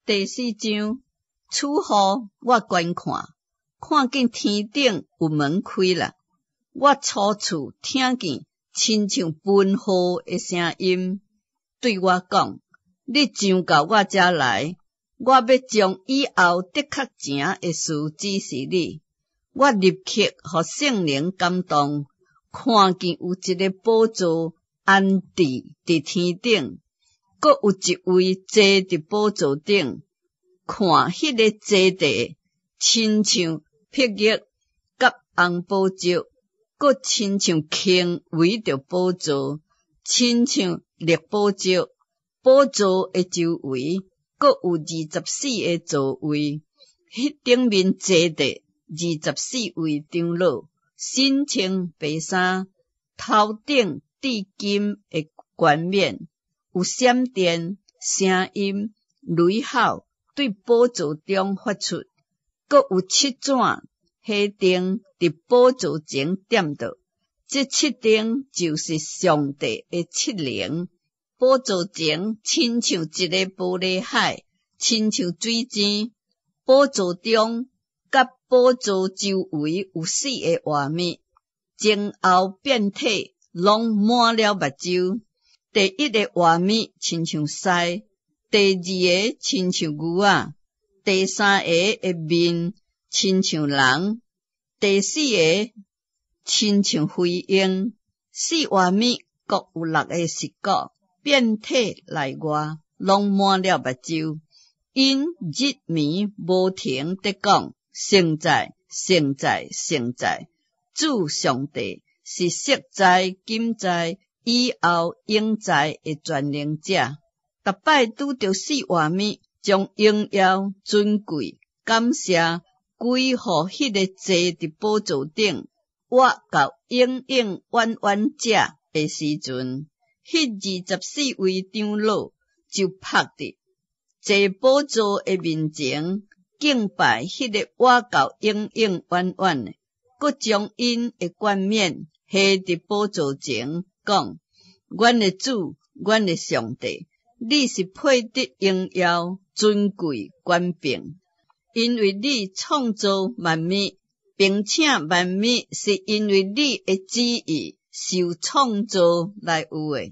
第四章，此後我觀看，看見天頂有門開啦。我初次聽見親像噴雨的聲音，對我講：你上到我遮來，我欲將以後的確成的事指示你。我立刻予聖靈感動，看見有一个寶座安置佇天頂，閣有一位坐佇寶座頂。看彼个坐地，親像碧玉佮紅寶石，閣親像坑圍著寶座，親像綠寶石。寶座的周圍，閣有24个座位，彼頂面坐著二十四位長老，身穿白衫，頭頂戴金的冠冕，有閃電、聲音、雷吼對寶座中發出，閣有七盞火燈佇寶座前點著，這七燈就是上帝的七靈。寶座前親像一个玻璃海，親像水晶。寶座中佮寶座周圍有四个活物，前後遍體攏滿了目睭。第一个活物親像獅，第二个親像牛仔，第三个的面親像人，第四个親像飛鷹。四活物各有六个翼角，遍體內外攏滿了目睭。𪜶日暝無停佇講：聖哉，聖哉，聖哉！主上帝是昔在、今在、以後永在的全能者。逐擺拄著四活物將榮耀、尊貴、感謝歸予彼个坐佇寶座頂活到永永遠遠者的時陣，彼二十四位長老就伏佇坐寶座的面前敬拜彼个活到永永遠遠的，閣將𪜶的冠冕下佇寶座前，講：阮的主，阮的上帝，你是配得榮耀、尊貴、權柄，因為你創造萬物，並且萬物是因為你的旨意受創造來有的。